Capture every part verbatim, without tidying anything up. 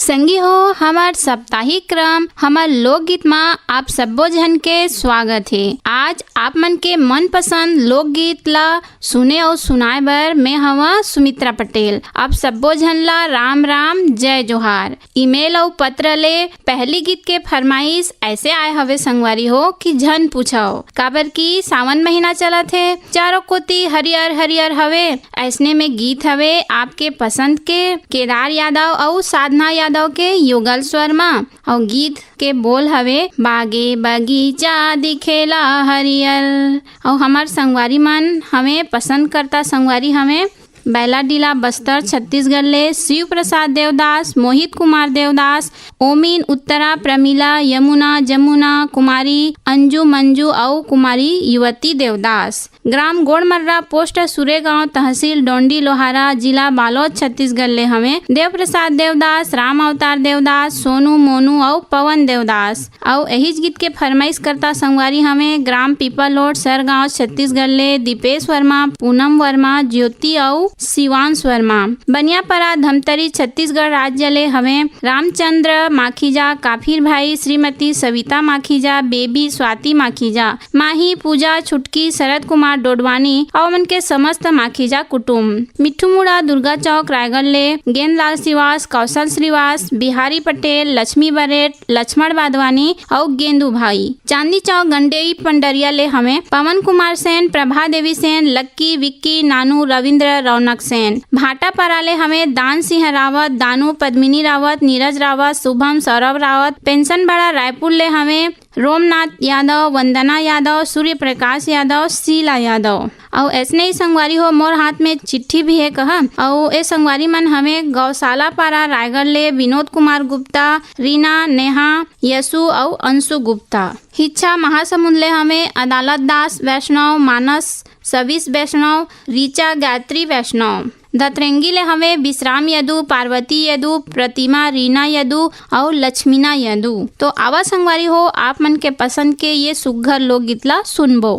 संगी हो, हमर साप्ताहिक क्रम, हमर लोकगीत मा आप सब्बो झन के स्वागत हे। आज आप मन के मनपसंद लोकगीत ला सुने अउ सुनाए बर मैं हवा सुमित्रा पटेल। आप सब्बो झन ला राम राम, जय जोहार। ईमेल अउ पत्र ले पहली गीत के फरमाइश ऐसे आए हवे संगवारी हो कि झन पूछव, काबर कि सावन महीना चलत हे, चारों कोती हरियर हरियर हवे। ऐसने में गीत हवे आपके पसंद के केदार यादव अउ साधना यादव के युगल स्वर मा। अउ गीत के बोल हवे, बागे बगीचा दिखेला हरियर। अउ हमर संगवारी मन हवे, पसंद करता संगवारी हवे बैलाडीला बस्तर छत्तीसगढ़ ले शिव प्रसाद देवदास, मोहित कुमार देवदास, ओमिन, उत्तरा, प्रमिला, यमुना, जमुना, कुमारी अंजू, मंजू अउ कुमारी युवती देवदास। ग्राम गोड़मर्रा, पोस्ट सुरेगांव, तहसील डोंडी लोहारा, जिला बालोद, छत्तीसगढ़ ले हवे देव प्रसाद देवदास, राम अवतार देवदास, सोनू, मोनू अउ पवन देवदास। अउ एहिच गीत के फरमाइश करता संगवारी हवे ग्राम पीपल रोड, सरगांव, छत्तीसगढ़ ले दीपेश वर्मा, पूनम वर्मा, ज्योति अउ शिवांश वर्मा। बनियापरा, धमतरी, छत्तीसगढ़ राज्य ले हवे रामचंद्र माखीजा, काफिर भाई, श्रीमती सविता माखीजा, बेबी स्वाति माखीजा, माही, पूजा, छुटकी, शरद कुमार डोडवानी अउ मन के समस्त माखीजा कुटुम। मिट्ठू मुड़ा, दुर्गा चौक, रायगढ़ ले गेंदलाल श्रीवास, कौशल श्रीवास, बिहारी पटेल, लक्ष्मी बरेट, लक्ष्मण वाधवानी अउ गेंदू भाई। चांदनी चौक गंडेई पंडरिया ले हवे पवन कुमार सेन, प्रभा देवी सेन, लक्की, विक्की, नानू, रविंद्र, रौनक सेन। भाटापारा ले हवे दान सिंह रावत, दानू, पद्मिनी रावत, नीरज रावत, शुभम, सौरभ रावत। पेंशन भाड़ा रायपुर ले हवे रोमनाथ यादव, वंदना यादव, सूर्य प्रकाश यादव, शीला यादव। अउ ऐसने ही संगवारी हो, मोर हाथ में चिट्ठी भी है कहा। अउ ए संगवारी मन हवे गौशाला पारा रायगढ़ ले विनोद कुमार गुप्ता, रीना, नेहा, यशु अउ अंशु गुप्ता। हिच्छा महासमुंद ले हवे अदालत दास वैष्णव, मानस सविश वैष्णव, ऋचा गायत्री वैष्णव। दतरेंगी ले हवे विश्राम यदु, पार्वती यदु, प्रतिमा, रीना यदु अउ लक्ष्मीना यदु। तो आवा संगवारी हो, आप मन के पसंद के ये सुग्घर लोकगीत ला सुनबो।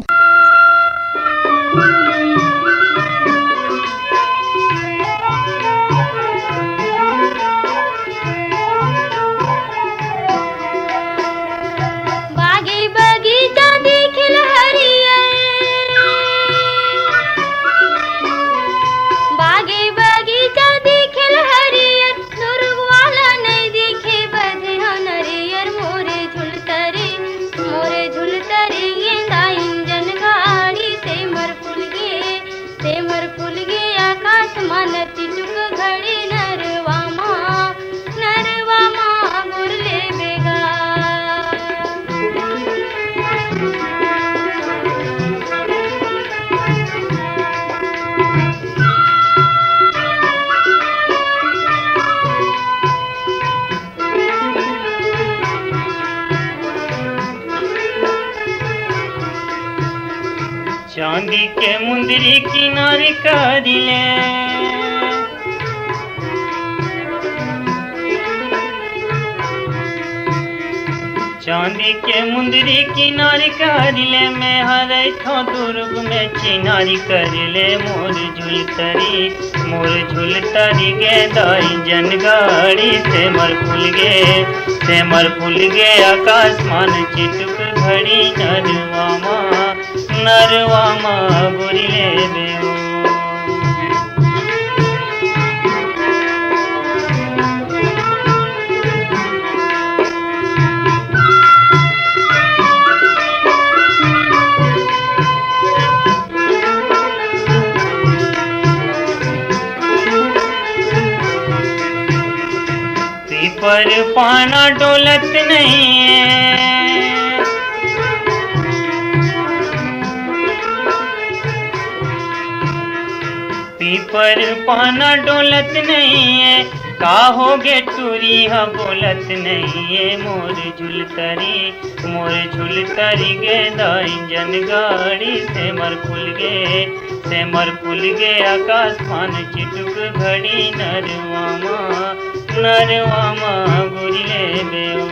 बागी बगीचा दिखिल हरियर, बागी बगीचा दिखिल हरियर, दुर्ग वाला नहीं दिखे बधे हो नरियर। मोरे झुलतरी, मोरे झुलतरी गेंदा इंजन गाड़ी, सेमर फूल गे, सेमर फूल गे आकाश मान चिचुक घड़ी, नरवा मा, नरवा मा गुरले बेगा। चांदी के मुंदरी किनारी करिले, चांदी के मुंदरी किनारी करिले, मैं हरे थो दुर्ग में चिनारी करिले। मोर झुलतरी, मोर झुलतरी गे दाई जन गाड़ी, सेमर फूल गे, सेमर फूल गे आकाश मान चिटुक घड़ी, नरवा मा, नरवा मा गुरी ले बेऊ। पीपर पाना डोलत नहीं है, पीपर पाना डोलत नहीं है, का हो गे टूरी हा बोलत नहीं है। मोर झुलतरी, मोर झुलतरी गे दाई जन गाड़ी, सेमर फूल गे, सेमर फूल गे आकाश मान चिटुक घड़ी, नरवा मा, नरवा मा गुरी ले बेऊ।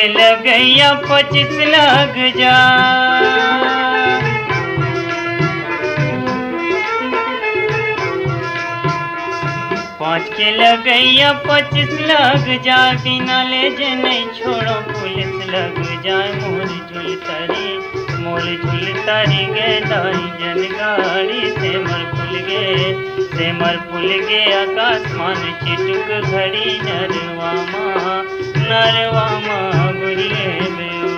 लगैया पच्चीस लग जा, पाँच के लगैया पच्चीस लग जा, बिना ले जे नहीं छोड़ो पुलिस लग जाए। मोर झुलतारी, मोर झुलतारी गे दाई जन गाड़ी, सेमर फूल गे, सेमर फूल गे आकाश मान चिटुक घड़ी, नरवा मा, नरवा मा गुरिए बेओ।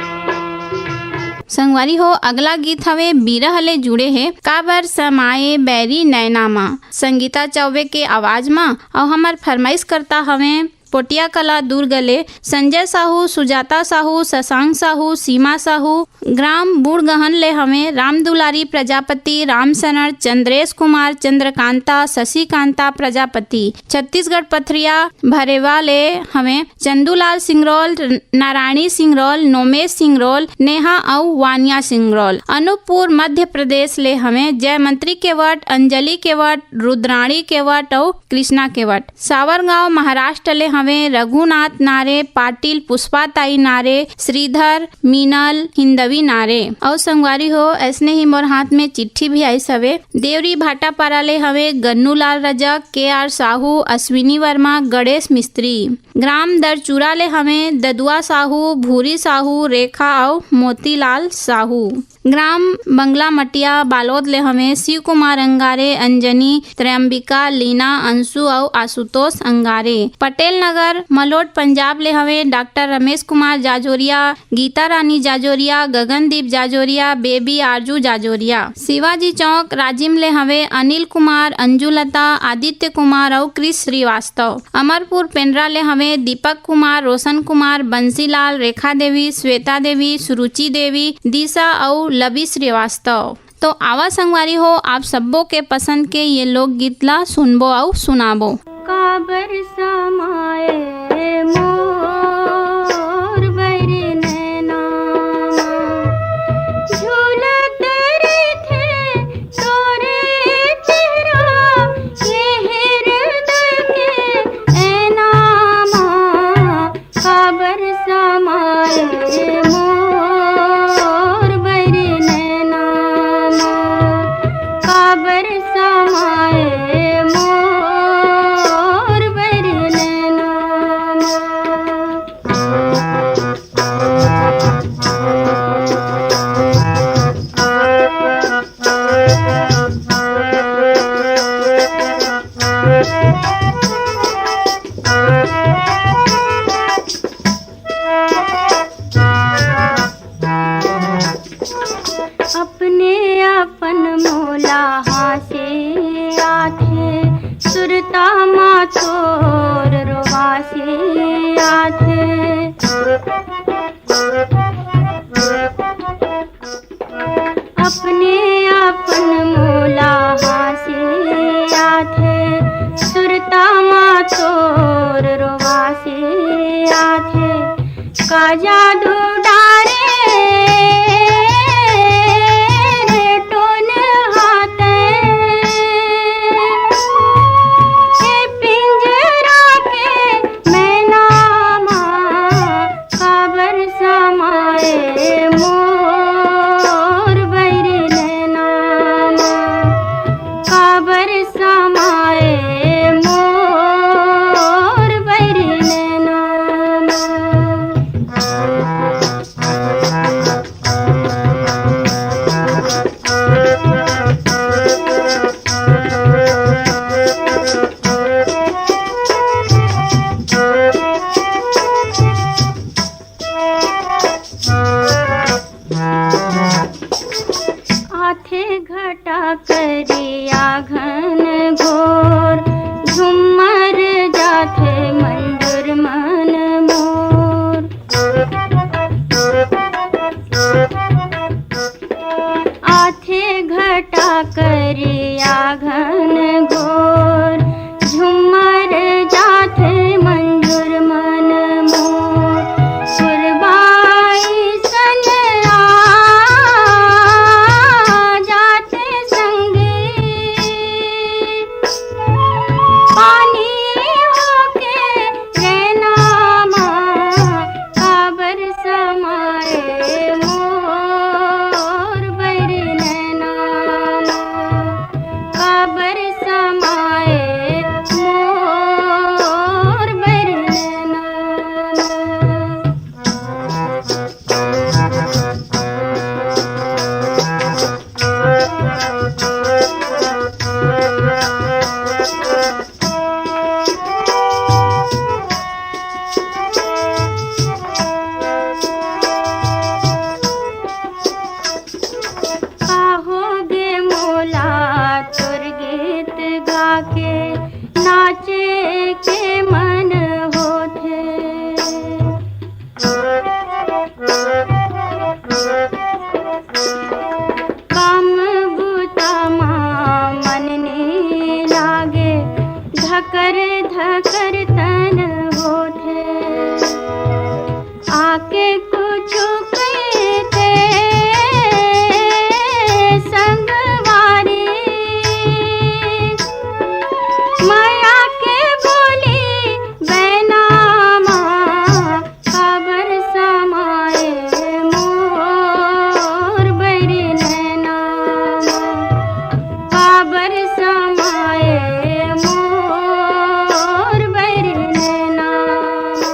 संगवारी हो, अगला गीत हवे बिरह ले जुड़े हे, काबर समाए बैरी नैना मा, संगीता चौबे के आवाज मा, अउ हमर फरमाइश करता हवे पोटिया कला दुर्ग ले संजय साहू, सुजाता साहू, शशांक साहू, सीमा साहू, ग्राम बूढ़गहन ले हवे रामदुलारी प्रजापति, रामशरण, चंद्रेश कुमार, चंद्रकांता, शशिकांता प्रजापति। छत्तीसगढ़ पथरिया भरेवा ले हवे चंदूलाल सिंगरौल, नारायणी सिंगरौल, नोमेश सिंगरौल, नेहा अउ वानिया सिंगरौल। अनूपपुर मध्य प्रदेश ले हवे जयमंत्री केवट, अंजलि केवट, रुद्राणी केवट अउ कृष्णा केवट। सावरगांव महाराष्ट्र ले हवे रघुनाथ नारे, पाटिल पुष्पाताई नारे, श्रीधर, मीनल, हिंदवी नारे। अउ संगवारी हो, अइसने ही मोर हाथ में चिट्ठी भी आइस हवे। देवरी भाटापारा ले हवे गन्नूलाल रजक, के आर साहू, अश्विनी वर्मा, गणेश मिस्त्री। ग्राम दरचूरा ले हवे ददुआ साहू, भूरी साहू, रेखा अउ मोतीलाल साहू। ग्राम बंगला मटिया बालोद ले हवे शिव कुमार अंगारे, अंजनी, त्रयंबिका, लीना, अंशु अउ आशुतोष अंगारे। पटेल नगर मलोट पंजाब ले हवे डॉक्टर रमेश कुमार जाजोरिया, गीता रानी जाजोरिया, गगनदीप जाजोरिया, बेबी आरजू जाजोरिया। शिवाजी चौक राजिम ले हवे अनिल कुमार, अंजुलता, आदित्य कुमार अउ क्रिस श्रीवास्तव। अमरपुर पेंड्रा ले हवे दीपक कुमार, रोशन कुमार, बंसीलाल, रेखा देवी, श्वेता देवी, सुरुचि देवी, दिशा अउ लवी श्रीवास्तव। तो आवा संगवारी हो, आप सब्बो के पसंद के ये लोकगीत ला सुनबो अउ सुनाबो। काबर समाए मोर बैरी नैना मा, झूलत रहिथे तोरे चेहरा, ये हृदय के ऐना मा। काबर समाए मोर बैरी नैना मा, काबर समाए मोर बैरी नैना मा। अपने अपन मोला हाँसे आथे, सुरता मा तोर रोवासे आथे। अपने अपन मोला हाँसे आथे, सुरता मा तोर रोवासे आथे। का जादू डारे रे टोन हाथे, ए पिंजरा के मैना मा, काबर समाए मोर बैरी नैना मा, काबर समाए मोर बैरी नैना मा। आथे घटा करिया घन समाए मोर बैरी नैना। कहोगे मोला तोर गीत गाके नाचे के मन होथे। काम बुता मा मन नी लागे, धकर धकर तन होथे। आके कुछु कहिथे संगवारी, मया के बोली बैना मा, काबर समाए मोर बैरी नैना मा, काबर समाए मोर बैरी नैना मा।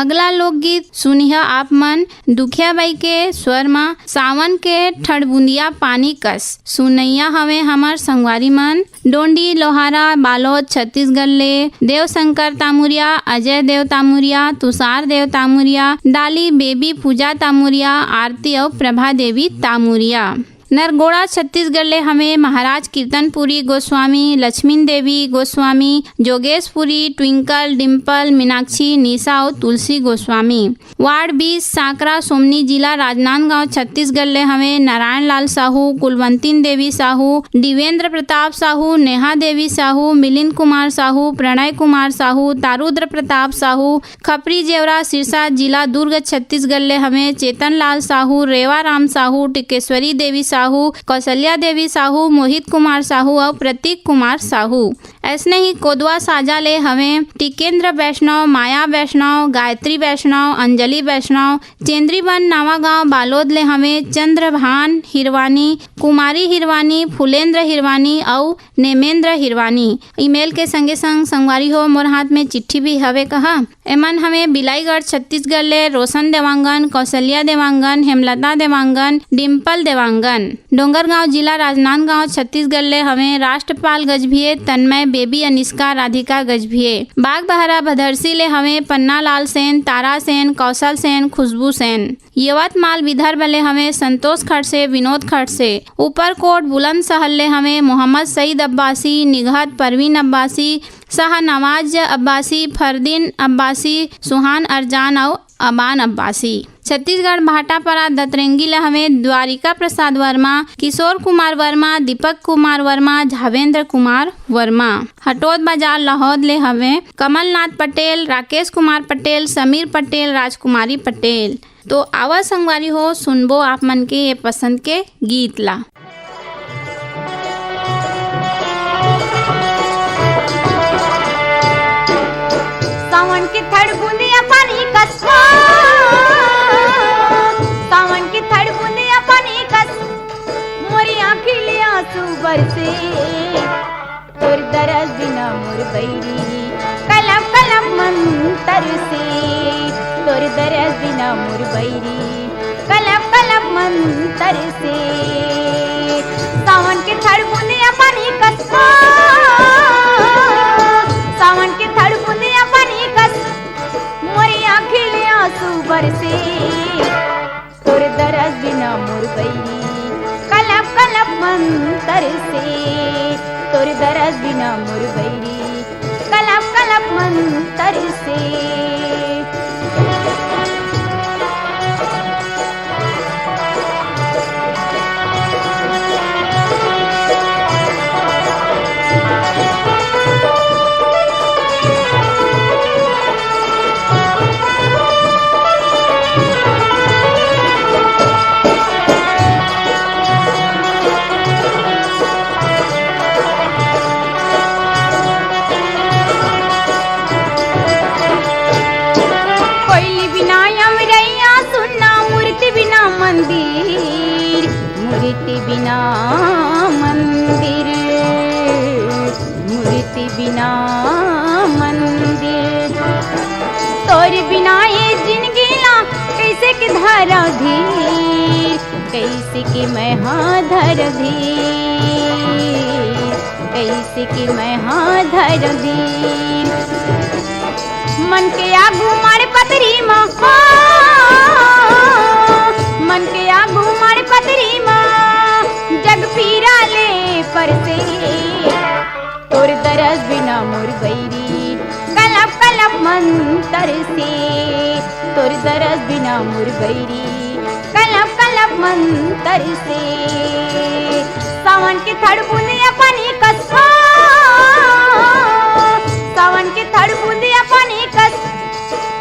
अगला लोकगीत सुनिहा आप मन दुखिया बाई के स्वर म, सावन के ठड़बुंदिया पानी कस। सुनइया हवे हमर संगवारी मन, डोंडी लोहारा बालोद छत्तीसगढ़ ले देवशंकर तामुरिया, अजय देव तामुरिया, तुषार देव तामुरिया, डाली बेबी पूजा तामुरिया, आरती अउ प्रभा देवी तामुरिया। नरगोड़ा छत्तीसगढ़ ले हवे महाराज कीर्तनपुरी गोस्वामी, लक्ष्मीन देवी गोस्वामी, जोगेशपुरी, ट्विंकल, डिम्पल, मीनाक्षी, निशा अउ तुलसी गोस्वामी। वार्ड बीस, सांकरा सोमनी, जिला राजनांदगांव, छत्तीसगढ़ ले हवे नारायण लाल साहू, कुलवंतीन देवी साहू, दिवेंद्र प्रताप साहू, नेहा देवी साहू, मिलिंद कुमार साहू, प्रणय कुमार साहू, तारुद्र प्रताप साहू, खपरी जेवरा सिरसा, जिला दुर्ग, छत्तीसगढ़ ले हवे चेतन लाल साहू, रेवा राम साहू, टिकेश्वरी देवी साहू, कौशल्या देवी साहू, मोहित कुमार साहू अउ प्रतीक कुमार साहू। अइसने ही कोदवा साजा ले हवे टिकेंद्र वैष्णव, माया वैष्णव, गायत्री वैष्णव, अंजलि वैष्णव। चेंद्रीबन नवागांव बालोद ले हवे चंद्रभान हिरवानी, कुमारी हिरवानी, फुलेंद्र हिरवानी अउ नेमेंद्र हिरवानी। ईमेल के संगे संग संगवारी हो, मोर हाथ में चिट्ठी भी हवे कहा। एमन हवे बिलाईगढ़ छत्तीसगढ़ ले रोशन देवांगन, कौशल्या देवांगन, हेमलता देवांगन, डिम्पल देवांगन। डोंगरगांव, जिला राजनांदगांव, छत्तीसगढ़ ले हवे राष्ट्रपाल गजभिये, तन्मय, बेबी अनिष्का, राधिका गजभिये। बागबहरा भदरसी ले हवे पन्नालाल सेन, तारा सेन, कौशल सेन, खुशबू सेन। यवतमाल विदर्भ ले हवे संतोष खड़से, विनोद खड़से। ऊपरकोट बुलंदशहर ले हवे मोहम्मद सईद अब्बासी, निगहत परवीन अब्बासी, शाहनवाज अब्बासी, फरदीन अब्बासी, सुहान अरजान अउ अबान अब्बासी। छत्तीसगढ़ भाटापारा दतरेंगी ले हवे द्वारिका प्रसाद वर्मा, किशोर कुमार वर्मा, दीपक कुमार वर्मा, झावेंद्र कुमार वर्मा। हटोद बाजार लाहौद ले हवे कमलनाथ पटेल, राकेश कुमार पटेल, समीर पटेल, राजकुमारी पटेल। तो आवा संगवारी हो, सुनबो आप मन के ये पसंद के गीत ला। सावन के थड़ बूंदिया पानी कस, सावन के थड़ बूंदिया पानी कस, मोरी आँखी ले आंसू बरसे। तोर दरस बिना मोर बैरी कलप कलप मन तरसे। तोर दरस बिना मोर बैरी कलप कलप मन तरसे। सावन के थड़ बूंदिया पानी कस, सावन के थड़ बूंदिया पानी कस, मोरी आँखी ले आंसू बरसे। तोर दरस बिना मोर बैरी कलप कलप मन तरसे। तोर दरस बिना मोर बैरी कलप कलप मन तरसे। कोयली बिना अमरैया सुन्ना, मूर्ति बिना मंदिर, मूर्ति बिना मंदिर। बिना मंदिर, तोर बिना ये जिंदगी ला कैसे के धरव धीर, कैसे के मैं हा धरव धीर, कैसे के मैं हा धरव धीर। मन के आगू माड़ पतरी मा, हो, मन के आगू माड़ पतरी मा, जग पीरा ले परसे। तोर दरस बिना मोर बैरी कलप कलप मन तरसे। तोर दरस बिना मोर बैरी कलप कलप मन तरसे। सावन के थड़ बूंदिया पानी कस, हो, सावन के थड़ बूंदिया पानी कस,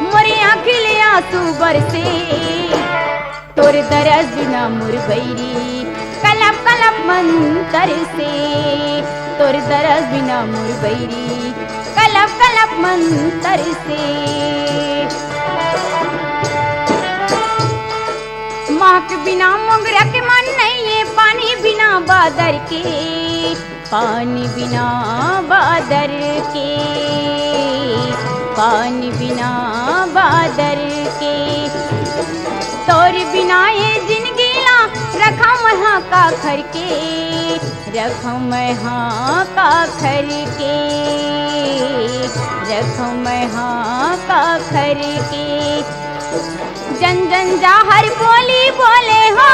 मोरे आँखी ले आंसू बरसे। तोर दरस बिना मोर बैरी कलप कलप मन तरसे। तोर दरस बिना मोर बैरी कलप कलप मन तरसे। माँ के बिना मोंगरा के मन नहीं है, पानी बिना बादर के, पानी बिना बादर के, पानी बिना बादर के। तोर बिना ये जिंदगी ला रखा मैं हा काखर के, रखा मैं हा काखर के, रखा मैं हा काखर के। जन जन जाहर बोली बोले हो,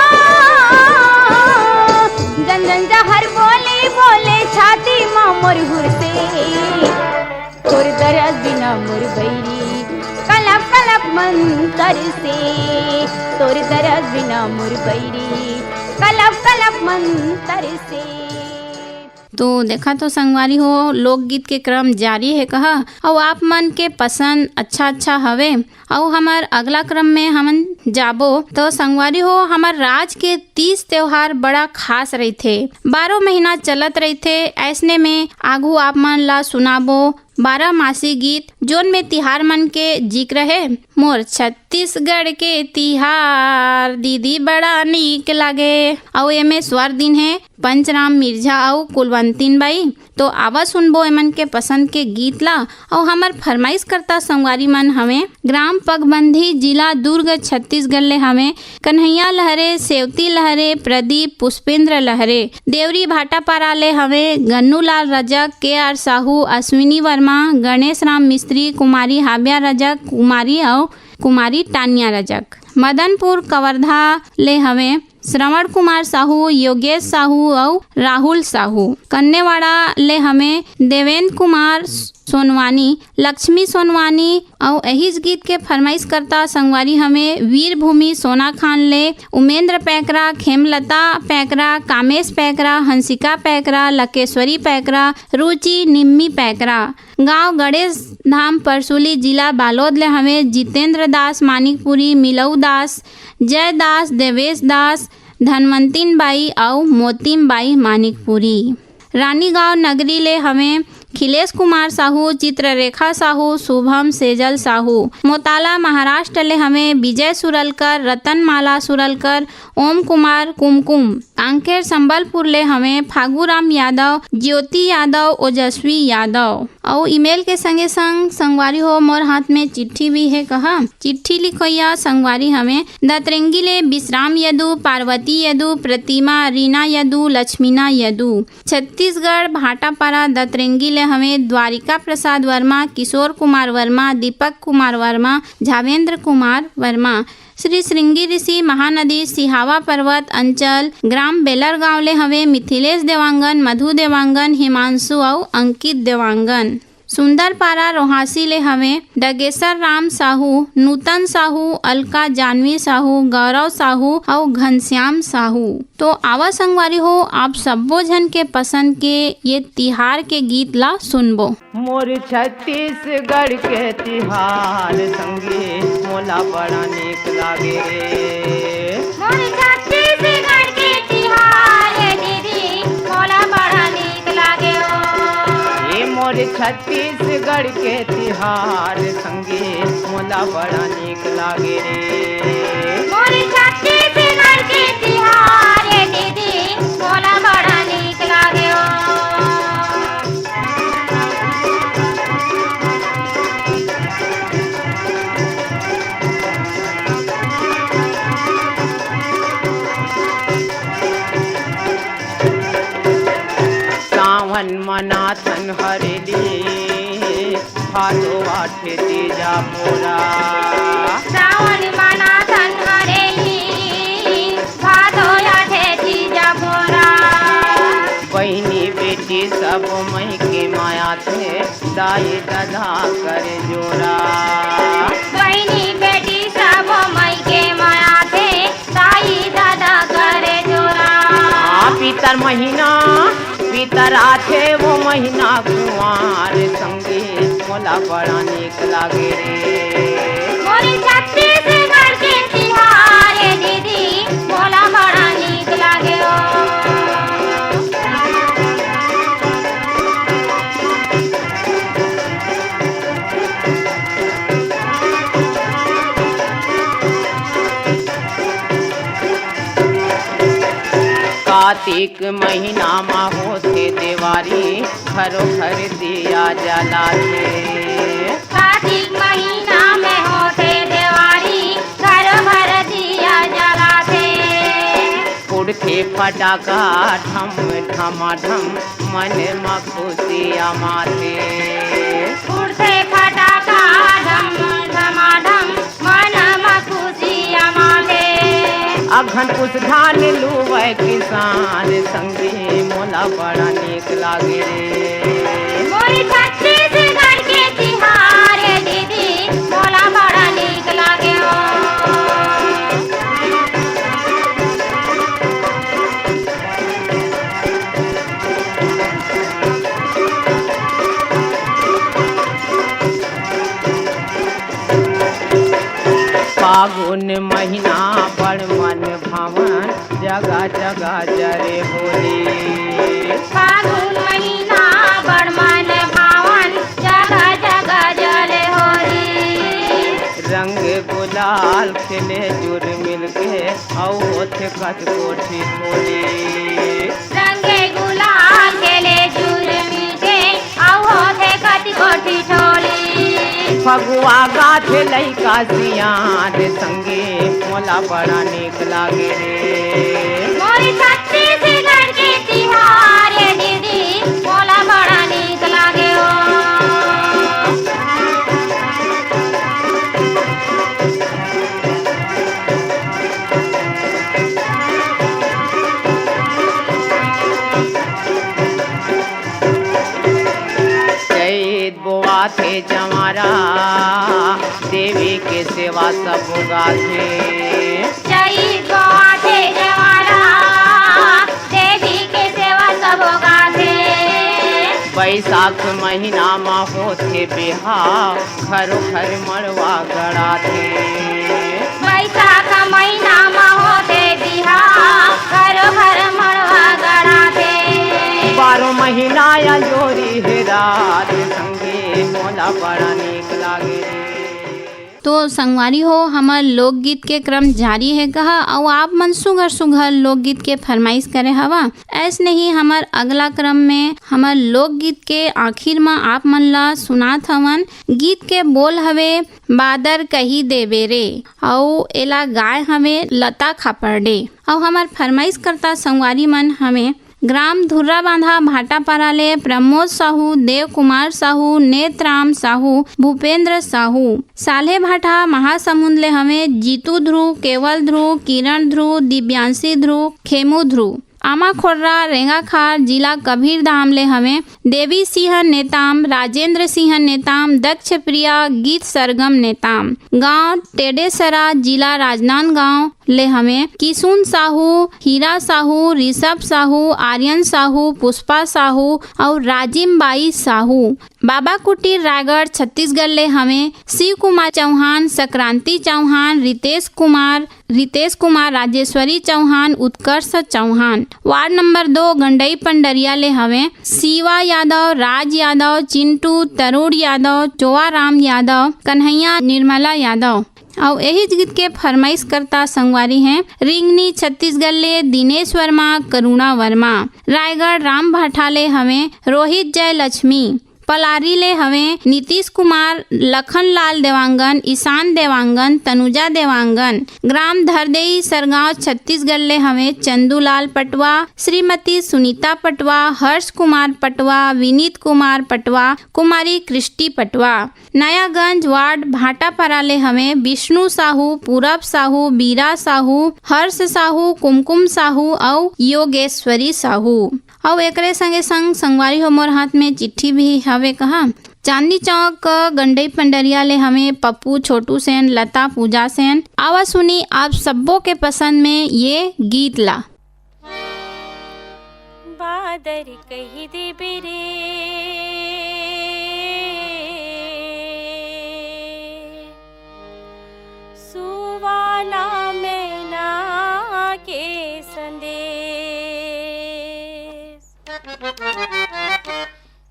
जन जन जाहर बोली बोले छाती मा मोर हुरसे। तोर दरस बिना मोर बैरी कलप कलप मन तरसे। तोर दरस बिना मोर बैरी कलप कलप मन तरसे। तो देखा तो संगवारी हो, लोकगीत के क्रम जारी है कहा, अउ आप मन के पसंद अच्छा अच्छा हवे। अउ हमर अगला क्रम में हमन जाबो। तो संगवारी हो, हमर राज के तीज त्योहार बड़ा खास रहिथे, बारह महीना चलत रहिथे। ऐसने में आगू आप मन ला सुनाबो बारह मासी गीत, जोन में तिहार मन के जिक्र है। मोर छत्तीसगढ़ के तिहार दीदी बड़ा नीक लागे। अउ एमे स्वर दिन है पंचराम मिर्झा अउ कुलवंतीन बाई। तो आवा सुनबो एमन के पसंद के गीत ला। अउ हमर फरमाइश करता संगवारी मन हवे ग्राम पगबंधी, जिला दुर्ग, छत्तीसगढ़ ले हवे कन्हैया लहरे, सेवती लहरे, प्रदीप, पुष्पेंद्र लहरे। देवरी भाटापारा ले हवे गन्नूलाल रजक, के आर साहू, अश्विनी वर्मा, गणेश राम मिस्त्री, कुमारी हाब्या रजक, कुमारी अउ कुमारी टानिया रजक। मदनपुर कवर्धा ले हवे श्रवण कुमार साहू, योगेश साहू अउ राहुल साहू। कन्नेवाड़ा ले हवे देवेंद्र कुमार सोनवानी, लक्ष्मी सोनवानी अउ एहिच गीत के फरमाइश करता संगवारी हवे वीरभूमि सोनाखान ले उमेंद्र पैकरा, खेमलता पैकरा, कामेश पैकरा, हंसिका पैकरा, लकेश्वरी पैकरा, रुचि निम्मी पैकरा। गांव गणेश धाम परसुली, जिला बालोद ले हवे जितेंद्र दास मानिकपुरी, मिलऊ दास, जय दास, देवेश दास, धनवंतिन बाई अउ मोतिम बाई मानिकपुरी। रानीगांव नगरी ले हवे खिलेश कुमार साहू, चित्ररेखा साहू, शुभम सेजल साहू। मोताला महाराष्ट्र ले हवे विजय सुरलकर, रतनमाला सुरलकर, ओम कुमार कुमकुम। कांकेर संबलपुर ले हवे फागुराम यादव, ज्योति यादव, ओजस्वी यादव। अउ ईमेल के संगे संग संगवारी हो, मोर हाथ में चिट्ठी भी है कहा। चिट्ठी लिखोइया संगवारी हवे दतरेंगी ले विश्राम यदु, पार्वती यदु, प्रतिमा, रीना यदु, लक्ष्मीना यदु। छत्तीसगढ़ भाटापारा दतरेंगी ले हवे द्वारिका प्रसाद वर्मा, किशोर कुमार वर्मा, दीपक कुमार वर्मा, झावेंद्र कुमार वर्मा। श्री श्रृंगी ऋषि महानदी सिहावा पर्वत अंचल, ग्राम बेलर गांव ले हवे मिथिलेश देवांगन, मधु देवांगन, हिमांशु अउ अंकित देवांगन। सुंदरपारा रोहासी ले हवे डगेसर राम साहू, नूतन साहू, अलका जानवी साहू, गौरव साहू अउ घनश्याम साहू। तो आवा संगवारी हो, आप सब्बो झन के पसंद के ये तिहार के गीत ला सुनबो। मोर छत्तीसगढ़ के तिहार संगी मोला बड़ा नीक लागे रे। मोर छत्तीसगढ़ के तिहार दीदी मोला बड़ा नीक लागे ओ। ए मोर छत्तीसगढ़ के तिहार संगी मोला बड़ा नीक लागे रे। मोर छत्तीसगढ़ के तिहार दीदी मोला बड़ा नीक लागे ओ। मन मनाथन हरेली, भादो आठे तीजा मोरा। सावन मनाथन हरेली, भादो आठे तीजा मोरा। बहिनी बेटी सब मइके माया थे, दाई ददा कर जोरा। बहिनी बेटी सब मइके माया थे, दाई ददा कर जोरा। आ, पितर महीना, पितर आथे वो महीना कुंवार संगी, मोला बड़ा नीक लागे रे। मोरे छत्तीसगढ़ के तिहार ए दीदी, मोला बड़ा नीक लागे ओ। कातिक महीना मा होथे देवारी, घरो घर दिया जलाथे। कातिक महीना में होथे देवारी, घरो घर दिया जलाथे। फुटथे फटाका ढम ढमाढम, मन म खुशी अमाथे। फुटथे फटाका ढम ढमाढम, मन म खुशी अमाथे। अघन पुस धान लुवय किसान संगी, मोला बड़ा नीक लागे रे। मोर छत्तीसगढ़ के तिहार ए दीदी, मोला बड़ा नीक लागे ओ। फागुन महीना बड़ मन भावन, जगा जगा जरे होली। फागुन महीना बड़ मन भावन, जगा जगा जरे होली। रंग गुलाल खेले जुर मिलके, अउ होथे कतको ठिठोली। रंगे गुलाल खेले जुर मिलके, अउ होथे कतको ठिठोली। फगुआ गाथे लइका सियान संगी, मोला बड़ा नीक लागे रे। मोर छत्तीसगढ़ के तिहार ए दीदी, मोला बड़ा नीक लागे ओ। चैत बोआथे जंवारा, देवी के सेवा सब गाथे। चैत बोआथे जंवारा, देवी के सेवा सब गाथे। बैसाख महीना म होथे बिहाव, घरो घर मड़वा गड़ाथे। बैसाख महीना म होथे बिहाव, घरो घर मड़वा गड़ाथे। बारो महीना अंजोरी हे रात संगी, मोला बड़ा नीक लागे रे। तो संगवारी हो, हमर लोकगीत के क्रम जारी हे कहा, अउ आप मन सुघर सुघर लोकगीत के फरमाइश करे हवा। ऐसने ही हमर अगला क्रम में हमर लोकगीत के आखिर म आप मन ला सुनात हवन। गीत के बोल हवे बादर कही देवे रे, अउ एला गाय हवे लता खापर्डे। अउ हमर फरमाइश करता संगवारी मन हवे ग्राम धुर्रा बांधा भाटापारा ले प्रमोद साहू, देव कुमार साहू, नेतराम साहू, भूपेंद्र साहू। साल्हेभाटा महासमुंद ले हवे जीतू ध्रुव, केवल ध्रुव, किरण ध्रुव, दिव्यांशी ध्रुव, खेमू ध्रुव। आमाखोर्रा रेंगाखार जिला कबीरधाम ले हवे देवी सिंह नेताम, राजेंद्र सिंह नेताम, दक्ष प्रिया, गीत सरगम नेताम। गांव टेडेसरा, जिला राजनांदगांव ले हवे किसुन साहू, हीरा साहू, ऋषभ साहू, आर्यन साहू, पुष्पा साहू अउ राजिम बाई साहू। बाबा कुटीर रायगढ़ छत्तीसगढ़ ले हवे शिव कुमार चौहान, संक्रांति चौहान, रितेश कुमार, रितेश कुमार, राजेश्वरी चौहान, उत्कर्ष चौहान। वार्ड नंबर दो गंडई पंडरिया ले हवे शिवा यादव, राज यादव, चिंटू, तरुण यादव, चोवाराम यादव, कन्हैया, निर्मला यादव। अउ एही गीत के फरमाइश करता संगवारी हैं रिंगनी छत्तीसगढ़ ले दिनेश वर्मा, करुणा वर्मा। रायगढ़ राम भाटा ले हवे रोहित जयलक्ष्मी। पलारी ले हवे नीतीश कुमार, लखन लाल देवांगन, ईशान देवांगन, तनुजा देवांगन। ग्राम धरदेई सरगांव छत्तीसगढ़ ले हवे चंदूलाल पटवा, श्रीमती सुनीता पटवा, हर्ष कुमार पटवा, विनीत कुमार पटवा, कुमारी क्रिस्टी पटवा। नयागंज वार्ड भाटापारा ले हवे विष्णु साहू, पूरब साहू, बीरा साहू, हर्ष साहू, कुमकुम साहू अउ योगेश्वरी साहू। अउ एकरे संगे संग संगवारी हो, मोर हाथ में चिट्ठी भी हवे कहा। चांदनी चौक गंडई पंडरिया ले हवे पप्पू, छोटू सेन, लता, पूजा सेन। आवा सुनी आप सब्बो के पसंद में ये गीत ला। बादर कहि देबे रे, सुवाला मैना के संदेश।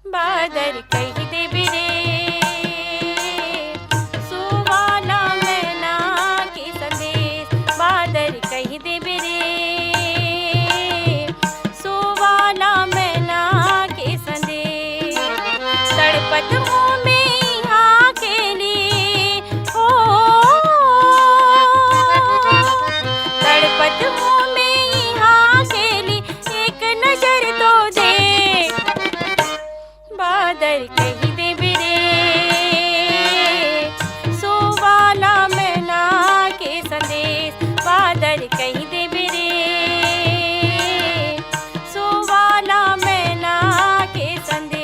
बादर कहि देबे रे, सुवाला मैना के संदेश। बादर कहि देबे रे, सुवाला मैना के संदेश। तड़पत हूँ मैं यहाँ के लिए, हो, तड़पत हूँ मैं यहाँ के लिए, एक नजर तो दे। बादर कहि देबे रे, सुवाला मैना के संदेश। बादर कहि देबे रे, सुवाला मैना के संदेश।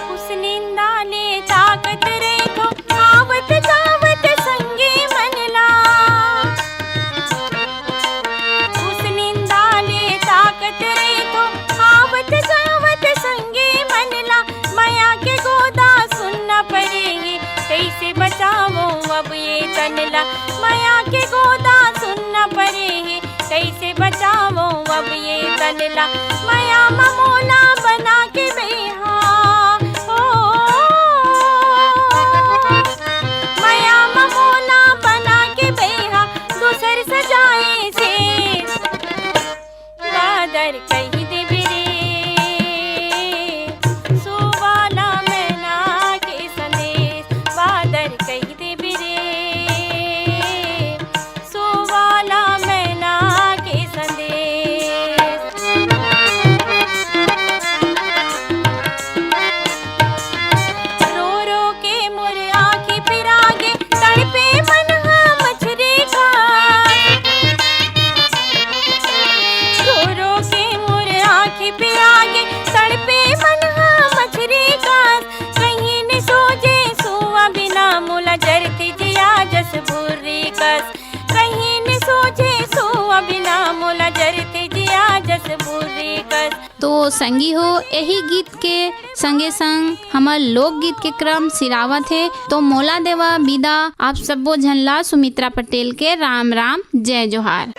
उस निंदा ले ताकत रे तो आवत जावत संगी मन ला। उस निंदा ले ताकत रे तो आवत जावत संगी मन ला। मया के गोदा सुनना पड़ेगी, कैसे बचावो अब ये तन ला। मया के गोदा सुनना पड़ेगी, कैसे बचावो अब ये तन ला। मया ममोला बना के बेहा, ओ, मया ममोला बना के बेहा, दूसर सजाए से। बादर कहि देबे रे, सुवाला मैना के संदेश। बादर कहि देबे रे, सुवाला मैना के संदेश। रो रो के मोर आँखी पिरागे, तड़पे मन हा मछरी का। रो रो के मोर आँखी पिरागे, तड़पे मन हा मछरी का। कहीं ने सोचे सुआ बिना मोला जरती जिया जस बुर्री कस। कहीं ने सोचे सुआ बिना मोला जरती जिया जस बुर्री कस। तो संगी हो, यही गीत के संगे संग हमर लोकगीत के क्रम सिरावत हे। तो मोला देवा बिदा, आप सब्बो झन ला सुमित्रा पटेल के राम राम, जय जोहार।